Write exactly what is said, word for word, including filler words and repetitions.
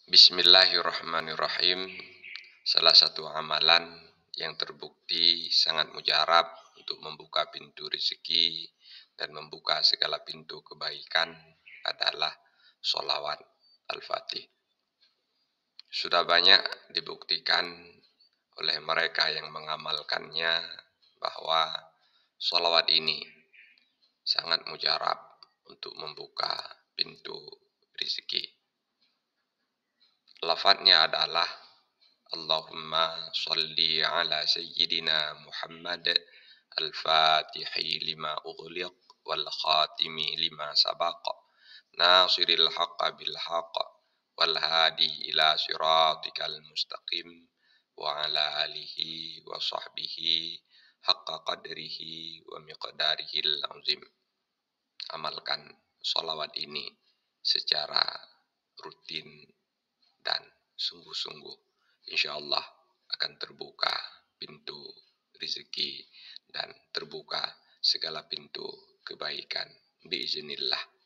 Bismillahirrahmanirrahim. Salah satu amalan yang terbukti sangat mujarab untuk membuka pintu rezeki dan membuka segala pintu kebaikan adalah sholawat Al-Fatih. Sudah banyak dibuktikan oleh mereka yang mengamalkannya bahwa sholawat ini sangat mujarab untuk membuka pintu rezeki. Lafadznya adalah Allahumma shalli ala sayyidina Muhammad al-fatihi lima ughliq wal khatimi lima sabaq nasiril haqqa bil haqq wal hadi ila siratikal mustaqim wa ala alihi wa sahbihi haqqa qadrihi wa miqdarihil azim. Amalkan sholawat ini secara rutin dan sungguh-sungguh. Insya Allah akan terbuka pintu rezeki dan terbuka segala pintu kebaikan biiznillah.